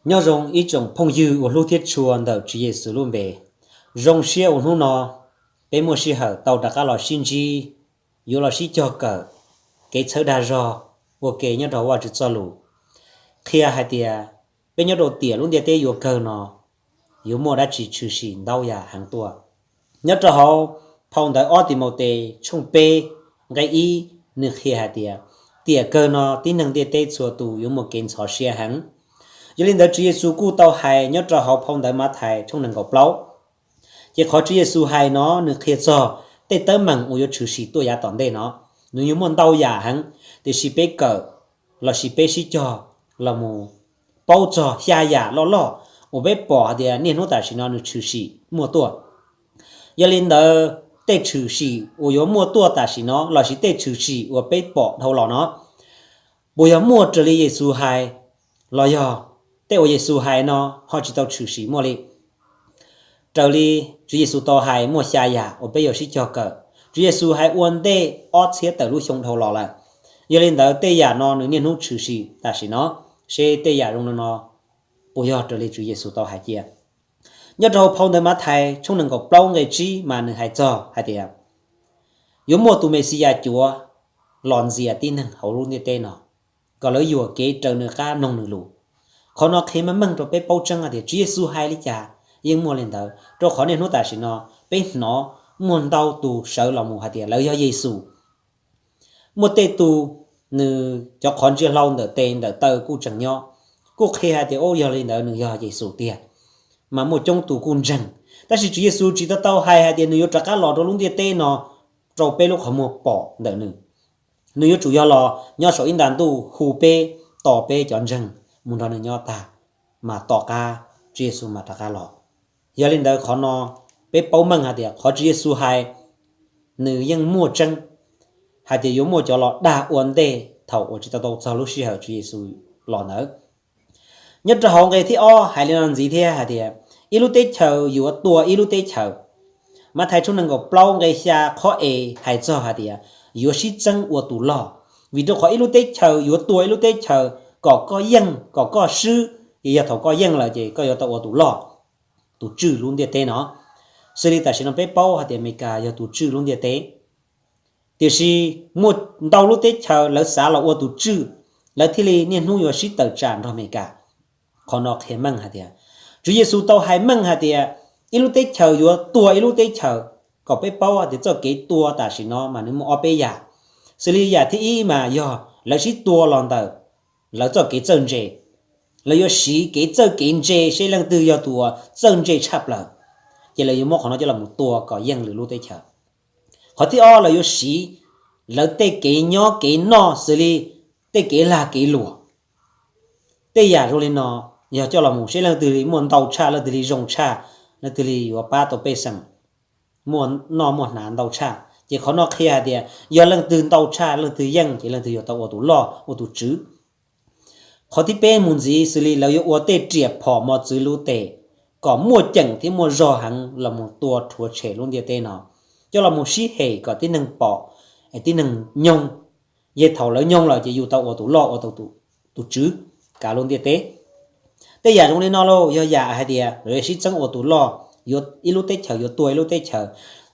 Nyob zoo ib tsoom phooj ywg uas hlub thiab tshua ntawm Tswv Yexus lub npe. Zoo siab uas hnub no peb muaj sij hawm tau rov qab los sib ntsib, yuav los sib cog kawm kev txhawb dag zog ua ke nyob rau Vajtswv txoj lus, qhia hais tias peb nyob rau tiam lub ntiaj teb yuav kawg no yuav muaj dab tsi tshwm sim ntau yam heev tuaj. Nyob rau hauv phau ntawv ob Timautes tshooj peb nqe ib, nws qhia hais tias tiam kawg no tib neeg ntiaj teb txhua tus yuav muaj kev ntxhov siab heev. Yog li ntawd Tswv Yexus kuj tau hais nyob rau hauv phau ntawv Mathais tshooj nees nkaum plaub. Ces qhov Tswv Yexus hais no nws qhia txog tej teeb meem uas yuav tshwm sim tuaj yav tom ntej no, nws yuav muaj ntau yam heev, tiam sis peb kawm lossis peb sib cog los mus paub txog xya yam loj loj uas peb pom hais tias niaj hnub tam sim no nws tshwm sim muaj tuaj. Yog li ntawd tej tshwm sim uas yuav muaj tuaj tam sim no lossis tej tshwm sim uas peb pom dhau los no, puas yog muaj raws li Yexus hais, los yog tej uas Yexus hais no ho tsis tau tshwm sim muaj li? Raws li Tswv Yexus tau hais muaj xya yam uas peb yuav sib cog kawm. Tswv Yexus hais ua ntej ob txhiab tawm lub xyoo dhau los lawm. Yog li ntawd tej yam no nws niaj hnub tshwm sim tam sim no, seb tej yam zoo li no puas yog raws li Tswv Yexus tau hais cia? Nyob rau phau ntawv Mathais tshooj nees nkaum plaub nqe tsib mas nws hais txog hais tias yuav muaj tus Mexiyas cuav los ntxias tib neeg hauv lub ntiaj teb no, kom lawv yuam kev raws nws qab mloog nws lus. Qhov no qhia meej meej rau peb paub tseeb hais tias Tswv Yexus hais li cas yeej muaj li ntawd, rau qhov niaj hnub tam sim no peb hnov muaj ntau tus sawv los mus hais tias lawv yog Yexus. Muaj tej tus nws cov qhov ntsia hlau ntawm tes ntawm taw kuj tseem nyob, kuj qhia hais tias, o, yog li ntawd nws yog Yexus tiag, mas muaj coob tus kuj ntseeg. Tab sis Tswv Yexus tsis tau tau hais hais tias nws yuav rov qab los rau lub ntiaj teb no rau peb lub qhov muag pom ntawm nws. Nws yuav tsum yog los nyob saum ib nta ntuj hu peb, tos peb cov ntseeg mus nrog nws nyob tag, mas tom qab Tswv Yexus mas rov qab los. Yog li ntawd qhov no peb paub meej hais tias qhov Tswv Yexus hais nws yeej muaj tseeb, hais tias yuav muaj cov los dag ua ntej thaum uas tsis tau tau txog lub sij hawm Tswv Yexus los ntawd. Nyob rau hauv nqe thib ob hais li no ntxiv thiab hais tias ib lub teb chaws yuav tua ib lub teb chaws. Mathais tshooj nees nkaum plaub nqe xya qhov e hais txog hais tias yuav sib txeeb ua tus loj, vim rau qhov ib lub teb chaws yuav tua ib lub teb chaws kom koj yeej kom koj swb, ces yog thaum koj yeej lawm ces koj yuav tau ua tus loj, tus tswj lub ntiaj teb no. Xws li tam sim no peb paub hais tias Amelikas yog tus tswj lub ntiaj teb, tiam sis muaj ntau lub teb chaws lawv xav los ua tus tswj, lawv thiaj li niaj hnub yuav sib tawm tsam nrog Amelikas. Qhov no qhia meej hais tias Tswv Yexus tau hais meej hais tias ib lub teb chaws yuav tua ib lub teb chaws, kom peb paub hais tias txoj kev tua tam sim no mas nws muaj ob peb yam. Xws li yam thib ib mas yog lawv sib tua los ntawm lawv txoj kev txawj ntse, lawv yuav siv kev txawj kev ntse seb leej twg yog tus uas txawj ntse tshaj plaws, ces lawv yuav muab qhov no coj los mus tua kom yeej lwm lub teb chaws. Qhov thib ob lawv yuav siv lawv tej kev nyob kev noj xws li tej kev lag kev luam, tej yam zoo li no, yog coj los mus seb leej twg li muaj ntau tshaj, leej twg li zoo tshaj, leej twg li yuav pab tau pej xeem muaj noj muaj hnav ntau tshaj. Ces qhov no qhia hais tias yog leej twg ntau tshaj leej twg yeej ces leej twg yuav tau ua tus loj ua tus tswv. Qhov thib peb mus ntxiv xws li lawv yuav ua tej riam phom mos txwv lub teb kom muaj ceem thiab muaj zog heev los mus tua rhuav tshem lub ntiaj teb no, coj los mus sib hem kom tib neeg pom, tib neeg nyoog, yog thaum lawv nyoog lawm ces yus tau ua tus loj ua tus tswv kav lub ntiaj teb. Tej yam zoo li no lauj yog yam hais tias lawv yuav sib txeeb ua tus loj, yuav ib lub teb chaws yuav tua ib lub teb chaws.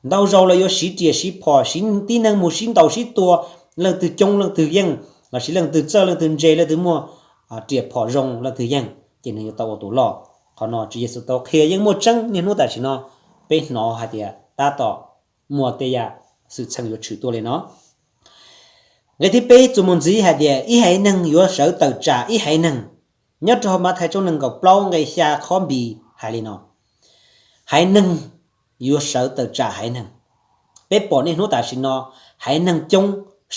Ntau zaus lawv yuav siv riam siv phom siv tib neeg mus sib ntaus sib tua, leej twg coob leej twg yeej, lossis leej twg txawj leej twg ntse, leej twg muaj riam phom zoo leej twg yeej, ces nws yuav tau ua tus loj. Qhov no Tswv Yexus tau qhia yeej muaj tseeb niaj hnub tam sim no, peb hnov hais tias tab tom muaj tej yam xwm txheej yuav tshwm tuaj li no. Nqe thib peb txuas mus ntxiv hais tias ib haiv neeg yuav sawv tawm tsam ib haiv neeg. Nyob rau Mathais tshooj nees nkaum plaub nqe xya qhov nqe hais li no, haiv neeg yuav sawv tawm tsam haiv neeg. Peb pom niaj hnub tam sim no haiv neeg coob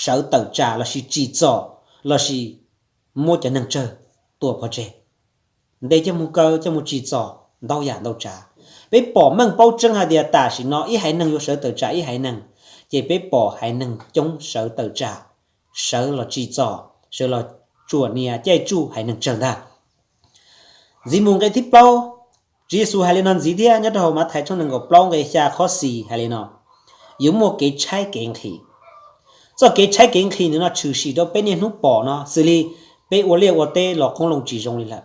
sawv tawm tsam lossis tsim txom lossis muab cov neeg tsawg tua pov tseg, ntes coj mus kaw coj mus tsim txom ntau yam ntau tsav. Peb pom meej paub tseeb hais tias tam sim no ib haiv neeg yuav sawv tawm tsam ib haiv neeg, ces peb pom haiv neeg coob sawv tawm tsam, sawv los tsim txom, sawv los tsuam nias caij tsuj haiv neeg tsawg ntag. Ntxiv mus nqe thib plaub, Tswv Yexus hais li no ntxiv thiab nyob rau hauv Mathais tshooj nees nkaum plaub nqe xya qhov xis hais li no, yuav muaj kev tshaib kev nqhis. Txoj kev tshaib kev nqhis ntawm no tshwm sim rau peb niaj hnub pom no xws li peb ua liaj ua teb los qoob loo tsis zoo li lawm,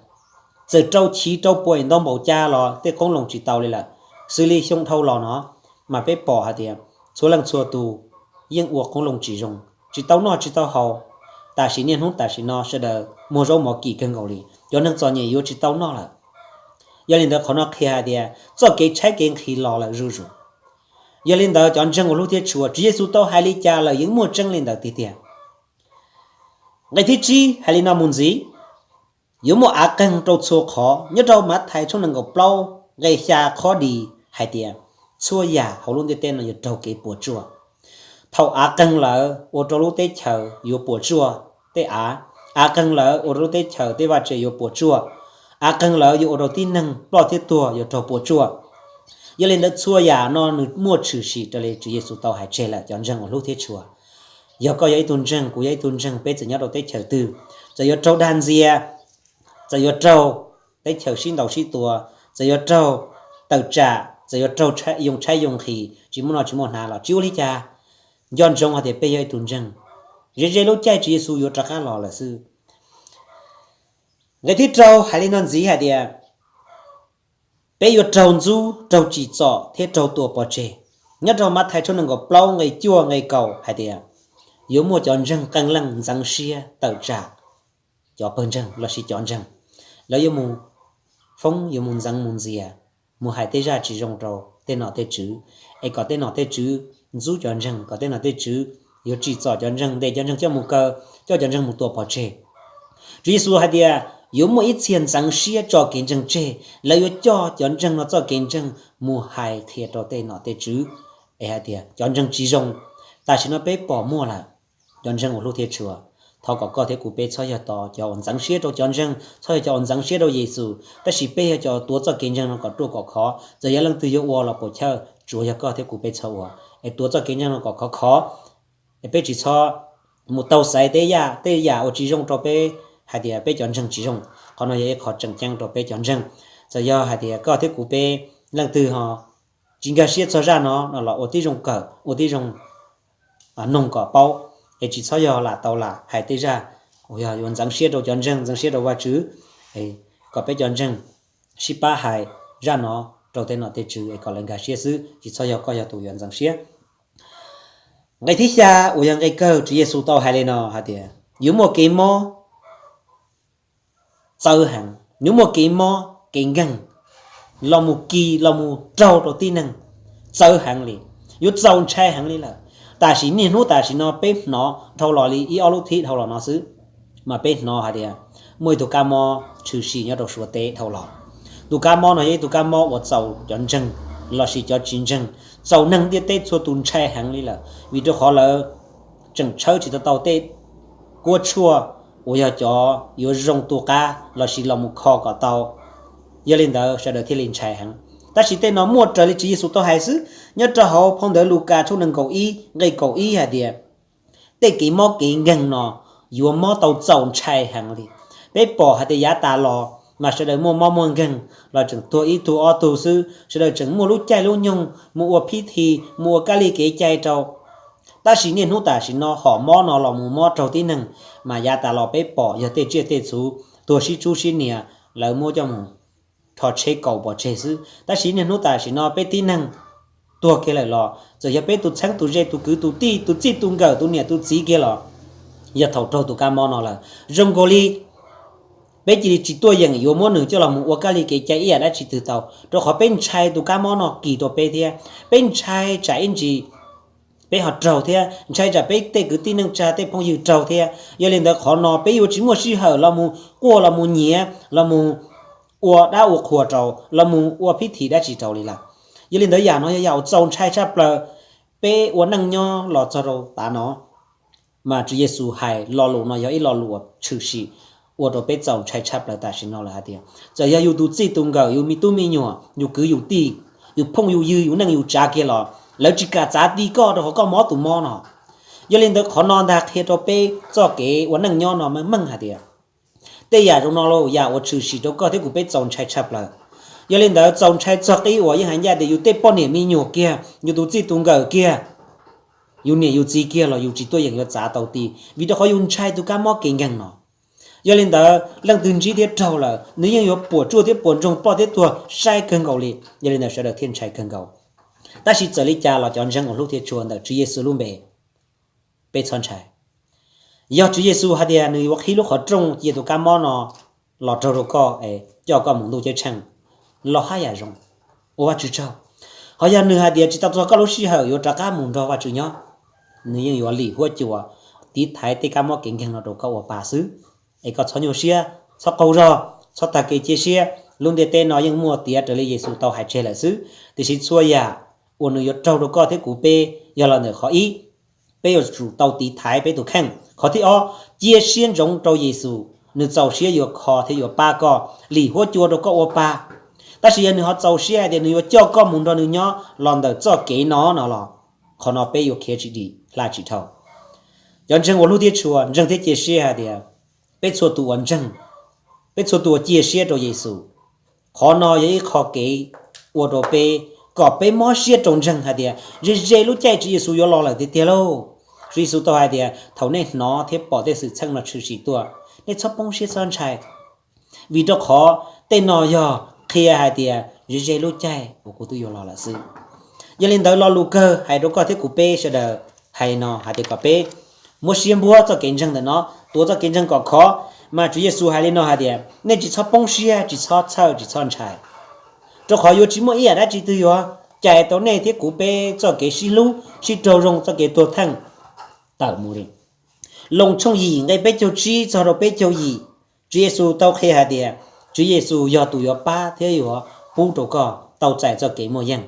txawm rau chiv rau puas ntau npaum cas los tej qoob loo tsis tau li lawm. Xws li xyoo dhau los no, mas peb pom hais tias txhua leej txhua tus yeej ua qoob loo tsis zoo, tsis tau noj tsis tau haus. Tam sim niaj hnub tam sim no sawv daws muag zaub mov kim kawg nkaus li, cov neeg txom nyem yuav tsis tau noj lawm. Yog li ntawd qhov no qhia hais tias txoj kev tshaib kev nqhis los lawm zuj zus. Yog li ntawd cov ntseeg uas hlub thiab tshua, Tswv Yexus tau hais li cas lawm yeej muaj tseeb li ntawd tiag tiag. Nqe thib tsib hais li no mus ntxiv: Yuav muaj av qeeg rau txhua qhov. Nyob rau Mathais tshooj nees nkaum plaub nqe xya qhov dis hais tias txhua yam hauv lub ntiaj teb no yuav raug kev puas tsuaj. Thaum av qeeg lawm ua rau lub teb chaws yuav puas tsuaj tej av, av qeeg lawm ua rau lub teb chaws tej vaj tse yuav puas tsuaj, av qeeg lawm yuav ua rau tib neeg ploj thiab tuag yuav raug puas tsuaj. Yog li ntawd txhua yam no nws muaj tshwm sim raws li Tswv Yexus tau hais tseg lawm cov ntseeg uas hlub thiab tshua. Yog koj yog ib tug ntseeg, kuv yog ib tug ntseeg, peb txawm nyob rau teb chaws twg, txawm yuav raug dag ntxias, txawm yuav raug teb chaws sib ntaus sib tua, txawm yuav raug tawm tsam, txawm yuav raug yoo tshaib yoo nqhis tsis muaj noj tsis muaj hnav los tsis ua li cas. Nco ntsoov hais tias peb yog ib tug ntseeg, ze ze lub caij Tswv Yexus yuav rov qab los lawm xwb. Nqe thib rau hais li no ntxiv hais tias peb yuav raug ntxub, raug tsim txom thiab raug tua pov tseg. Nyob rau Mathais tshooj nees nkaum plaub nqe cuaj nqe kaum hais tias yuav muaj cov ntseeg qee leej ntxeev siab tawm tsam cov pawg ntseeg lossis cov ntseeg, lawv yuav mus foob, yuav mus ntxeev mus ntxias, mus hais tej zaj tsis zoo rau tej nom tej tswv, es kom tej nom tej tswv ntxub cov ntseeg, kom tej nom tej tswv yuav tsim txom cov ntseeg, ntes cov ntseeg coj mus kaw, coj cov ntseeg mus tua pov tseg. Tswv Yexus hais tias yuav muaj ib txhia ntxeev siab tso kev ntseeg tseg, lawv yuav coj cov ntseeg no txoj kev ntseeg mus hais qhia rau tej nom tej tswv, es hais tias cov ntseeg tsis zoo. Tam sim no peb pom muaj lawm. Cov ntseeg uas hlub thiab tshua, thov kom koj thiab kuv peb txhob yog cov uas ntxeev siab rau cov ntseeg, txhob yog cov uas ntxeev siab rau Yexus, tab sis peb yog cov tuav txoj kev ntseeg no kom ruaj kom khov. Txawm yog leej twg yuav ua los puas chawj, tsuav yog koj thiab kuv peb txhob ua, es tuav txoj kev ntseeg no kom khov khov, es peb tsis txhob mus taug xaiv tej yam, tej yam uas tsis zoo rau peb, hais tias peb cov ntseeg tsis zoo. Qhov no yog ib qho tseem ceeb rau peb cov ntseeg. Txawm yog hais tias koj thiab kuv peb leej twg ho tsis nkag siab txog zaj no no los ua tib zoo kawm, ua tib zoo noog kom paub, es tsis txhob yog lam tau lam hais tej zaj uas yog yuav ntxeev siab rau cov ntseeg, ntxeev siab rau Vajtswv. Kom peb cov ntseeg sib pab hais zaj no rau tej nom tej tswv es kom lawv nkag siab xwb, tsis txhob yog koj yog tus yuav ntxeev siab. Nqe thib xya uas yog nqe kawg, Tswv Yexus tau hais li no hais tias yuav muaj kev mob txawv heev, yuav muaj kev mob kev nkeeg los mus kis los mus raug rau tib neeg txawv heev li, yuav txaus ntshai heev li lawm. Tam sim niaj hnub tam sim no peb hnov dhau los li ib ob lub thib dhau los no xwb, mas peb hnov hais tias muaj ib tug kab mob tshwm sim nyob rau Suav teb dhau los. Tus kab mob no yog ib tug kab mob uas txaus cov ntseeg lossis cov tsis ntseeg, txaus neeg ntiaj teb txhua tus ntshai heev li lawm, vim rau qhov lawv tseem tshawb tsis tau tau tej kuab tshuaj uas yog cov yuav zoo tu qab lossis los mus kho kom tau. Yog li ntawd sawv daws thiaj li ntshai heev. Tab sis tej no muaj raws li Tswv Yexus tau hais xwb. Nyob rau hauv phau ntawv Lukas tshooj nees nkaum ib nqe kaum ib hais tias tej kev mob kev nkeeg no yuav mob tau txaus ntshai heev li. Peb pom hais tias yav tas los mas sawv daws muaj mob muaj nkeeg los tseem tuag ib tug ob tug xwb, sawv daws tseem muaj lub caij lub nyoog mus ua phib thi, mus ua kab li kev cai rau. Tab sis niaj hnub tam sim no hom mob no los mus mob raug tib neeg, mas yav tas los peb pom yog tej tsiaj tej txhu tuag sib tsub sib nias, lawv muab coj mus rho tsheb kaus pov tseg xwb. Tab sis niaj hnub tam sim no peb tib neeg tuag kiag lawm los txawm yog peb tus txheeb tus ze, tus kwv tus tij, tus txij tus nkawm, tus niam tus txiv kiag los, yog thaum raug tus kab mob no lawm, zoo nkaus li peb cia li tsis tuaj yeem yuav muab nws coj los mus ua kab li kev cai ib yam dab tsi twg tau, rau qhov peb ntshai tus kab mob no kis rau peb thiab, peb ntshai tsam ib ntsis peb ho raug thiab, ntshai tsam peb tej kwv tij neej tsa tej phooj ywg raug thiab. Yog li ntawd qhov no peb yuav tsis muaj sij hawm los mus quaj los mus nyiav los mus ua dab ua qhuas rau, los mus ua phib thi dab tsi rau li lawm. Yog li ntawd yam no yog yam uas txaus ntshai tshaj plaws. Peb ua neej nyob los txog rau tav no, mas Tswv Yexus hais lo lus no yog ib lo lus uas tshwm sim ua rau peb txaus ntshai tshaj plaws tam sim no lawm hais tias txawm yog yus tus txij tus nkawm, yus me tub me nyuam, yus kwv yus tij, yus phooj yus ywg, yus neej yus tsav kiag los lawv tsis kam txav ti koj rau qhov koj mob tus mob no. Yog li ntawd qhov no ntag qhia rau peb txoj kev ua neej nyob no meej meej hais tias tej yam zoo no los yam uas tshwm sim rau koj thiab kuv peb txaus ntshai tshaj plaws. Yog li ntawd txaus ntshai txog qib uas yeej hais ncaj tias yus tej poj niam me nyuam kiag, yus tus txij tus nkawm kiag, yus niam yus txiv kiag los yus tsis tuaj yeem yuav txav tau ti, vim rau qhov yus ntshai tus kab mob kev nkeeg no. Yog li ntawd, leej twg ntsib thiab raug lawm, nws yeej yuav puas tsuaj thiab puas ntsoog ploj thiab tuag sai kawg nkaus li. Yog li ntawd, sawv daws thiaj ntshai kawg nkaus. Tab sis txawm li cas los cov ntseeg uas hlub thiab tshua ntawm Tswv Yexus lub npe, peb txhob ntshai. Yog Tswv Yexus hais tias nws yuav qhib lub qhov rooj cia tus kab mob no los raug rau koj es coj koj mus ntuj ceeb tsheej, los haj yam zoo, ua Vajtswv tsaug. Ho yog nws hais tias tsis tau txog koj lub sij hawm yuav rov qab mus nrog Vajtswv nyob, nws yeej yuav lim huab cua tiv thaiv tej kab mob kev nkeeg no rau koj ua pa xwb. Es koj txhob nyuaj siab, txhob qaug zog, txhob tag kev cia siab. Lub ntiaj teb no yeej muaj tiav raws li Yexus tau hais tseg lawm xwb, tiam sis txhua yam uas nws yuav raug rau koj thiab kuv peb yog los ntawm qhov ib, peb yuav tsum tau tiv thaiv peb tus kheej. Qhov thib ob, cia siab ntsoov rau Yexus, nws txaus siab yuav kho thiab yuav pab koj, lim huab cua rau koj ua pa. Tab sis yog nws ho txaus siab hais tias nws yuav coj koj mus nrog nws nyob los ntawm txoj kev no no los, qhov no peb yuav khiav tsis dim, hla tsis dhau. Cov ntseeg uas hlub thiab tshua, ntseeg thiab cia siab hais tias peb txhua tus uas ntseeg, peb txhua tus uas cia siab rau Yexus, qhov no yog ib qho kev ua rau peb kom peb mob siab rau ntseeg hais tias ze ze lub caij Tswv Yexus yuav los lawm tiag tiag lauj. Tswv Yexus tau hais tias thaum nej hnov thiab pom tej xwm txheej no tshwm sim tuaj, nej txhob poob siab txhob ntshai, vim rau qhov tej no yog qhia hais tias ze ze lub caij uas kuv twb yuav los lawm xwb. Yog li ntawd, lo lus kawg hais rau koj thiab kuv peb sawv daws hais no hais tias kom peb muab siab npuab txoj kev ntseeg ntawm no, tuav txoj kev ntseeg kom khov. Mas Tswv Yexus hais li no hais tias nej tsis txhob poob siab, tsis txhob txhawj, tsis txhob ntshai, rau qhov yuav tsis muaj ib yam dab tsi twg yuav cais tau nej thiab kuv peb txoj kev sib hlub sib raug zoo, txoj kev tuag theej tawm mus li. Loos tshooj yim nqe peb caug tsib txog rau peb caug yim, Tswv Yexus tau qhia hais tias Tswv Yexus yog tus yuav pab thiab yuav pub rau koj tau txais txoj kev muaj yeej,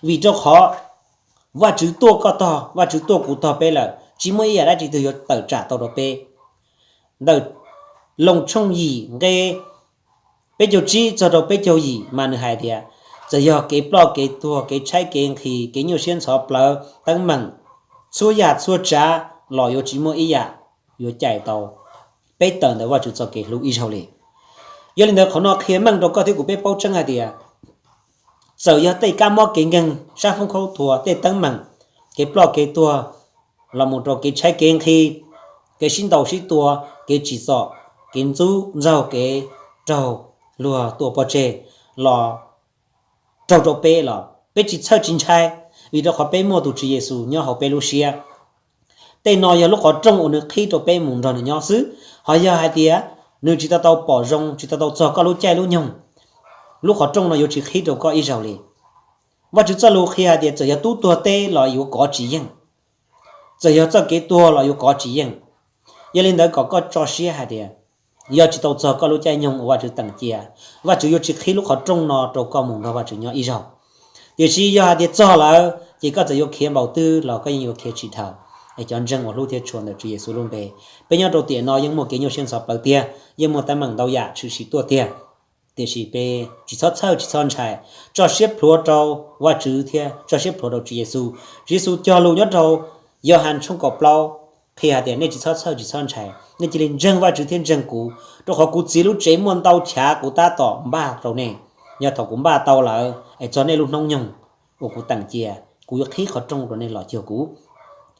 vim rau qhov Vajtswv tuaj koj tog, Vajtswv tuaj kuv tog peb lawm, tsis muaj ib yam dab tsi twg yuav tawm tsam tau rau peb. Ntawm Loos tshooj yim nqe peb caug tsib txog rau peb caug yim mas nws hais tias txawm yog kev ploj kev tuag, kev tshaib kev nqhis, kev nyuaj siab ntxhov plawv, teeb meem, txhua yam txhua tsav los yuav tsis muaj ib yam yuav cais tau peb tawm ntawm Vajtswv txoj kev hlub ib zaug li. Yog li ntawd qhov no qhia meej rau koj thiab kuv peb paub tseeb hais tias txawm yog tej kab mob kev nkeeg, sab foob khaub thuas, tej teeb meem, kev ploj kev tuag, los mus rau kev tshaib kev nqhis, kev sib ntaus sib tua, kev tsim txom, kev ntxub ntxaug, kev raug luag tua pov tseg los raug rau peb los peb tsis txhawj tsis ntshai, vim rau qhov peb muaj tus Tswv Yexus nyob hauv peb lub siab. Tej no yog lub qhov rooj uas nws qhib rau peb mus nrog nws nyob xwb. Ho yog hais tias nws tsis tau tau pom zoo, tsis tau tau txog koj lub caij lub nyoog, lub qhov rooj no yuav tsis qhib rau koj ib zaug li. Vajtswv txoj lus qhia hais tias txawm yog tub tuag teb los yuav kov tsis yeej, txawm yog txoj kev tuag los yuav kov tsis yeej. Yog li ntawd kom koj tso siab hais tias yog tsis tau txog koj lub caij nyoog uas Vajtswv teem cia, Vajtswv yuav tsis qhib lub qhov rooj no rau koj mus nrog Vajtswv nyob ib zaug. Tiam sis yog hais tias txog lawm ces koj txawm yuav khiav npaum twg los koj yeej yuav khiav tsis dhau. Es cov ntseeg uas hlub thiab tshua ntawm Tswv Yexus lub npe, peb nyob rau tiam no yeej muaj kev nyuaj siab ntxhov plawv tiag, yeej muaj teeb meem ntau yam tshwm sim tuaj tiag. Tiam sis peb tsis txhob txhawj tsis txhob ntshai, tso siab plhuav rau Vajtswv thiab tso siab plhuav rau Tswv Yexus. Tswv Yexus cog lus nyob rau Yauhas tshooj kaum plaub qhia hais tias nej tsis txhob txhawj tsis txhob ntshai, nej cia li ntseeg Vajtswv thiab ntseeg kuv, rau qhov kuv Txiv lub tsev muaj ntau chav, kuv tab tom npaj rau nej. Yog thaum kuv npaj tau lawm es txog nej lub hnub nyoog uas kuv teem cia, kuv yuav qhib qhov rooj rau nej los cuag kuv.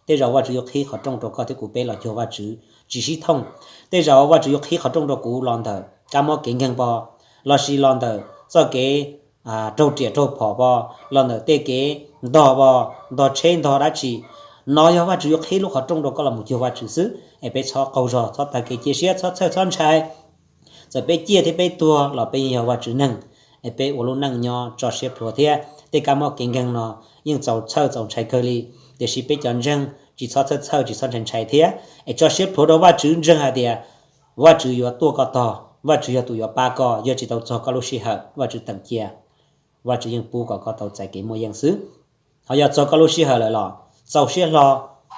Tej zaum Vajtswv yuav qhib qhov rooj rau koj thiab kuv peb los cuag Vajtswv tsis sib thooj. Tej zaum Vajtswv yuav qhib qhov rooj rau kuv los ntawm kab mob kev nkeeg pog, lossis los ntawm txoj kev raug riam raug phom pog, los ntawm tej kev ntog pog, ntog tsheb ntog dab tsi. No yog Vajtswv yuav qhib lub qhov rooj rau koj los mus cuag Vajtswv xwb. Es peb txhob qaug zog, txhob tag kev cia siab, txhob txhawj txhob ntshai. Txawm peb ciaj thiab peb tuag los peb yeej yog Vajtswv neeg. Es peb ua lub neej nyob tso siab plhuav thiab. Tej kab mob kev nkeeg no yeej txaus txhawj txaus ntshai kawg li, tiam sis peb cov ntseeg tsis txhob txhawj txhawj, tsis txhob ntshai ntshai thiab. Es tso siab plhuav rau Vajtswv, ntseeg hais tias Vajtswv yuav tuaj koj tog, Vajtswv yog tus yuav pab koj. Yog tsis tau txog koj lub sij hawm Vajtswv teem cia, Vajtswv yeej pub kom koj tau txais kev muaj yeej xwb. Ho yog txog koj lub sij hawm lawm los txaus siab hlo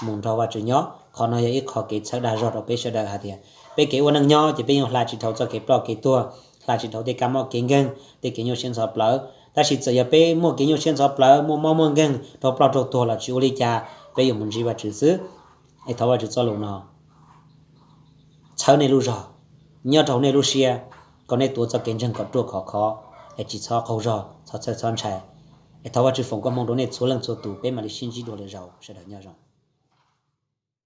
mus nrog Vajtswv nyob. Qhov no yog ib qho kev txhawb dag zog rau peb sawv daws hais tias peb kev ua neej nyob ces peb yeej hla tsis dhau txoj kev ploj kev tuag, hla tsis dhau tej kab mob kev nkeeg, tej kev nyuaj siab ntxhov plawv. Tab sis txawm yog peb muaj kev nyuaj siab ntxhov plawv, muaj mob muaj nkeeg, raug ploj raug tuag los tsis ua li cas, peb yuav mus ntsib Vajtswv xwb. Es thov Vajtswv txoj lus no txhawb nej lub zog, nyob rau nej lub siab, kom nej tuav txoj kev ntseeg kom ruaj khov khov, es tsis txhob qaug zog, txhob txhawj txhob ntshai. Es thov Vajtswv foom koob hmoov rau nej txhua leej txhua tus, peb mam li sib ntsib dua lwm zaus, sawv daws nyob zoo.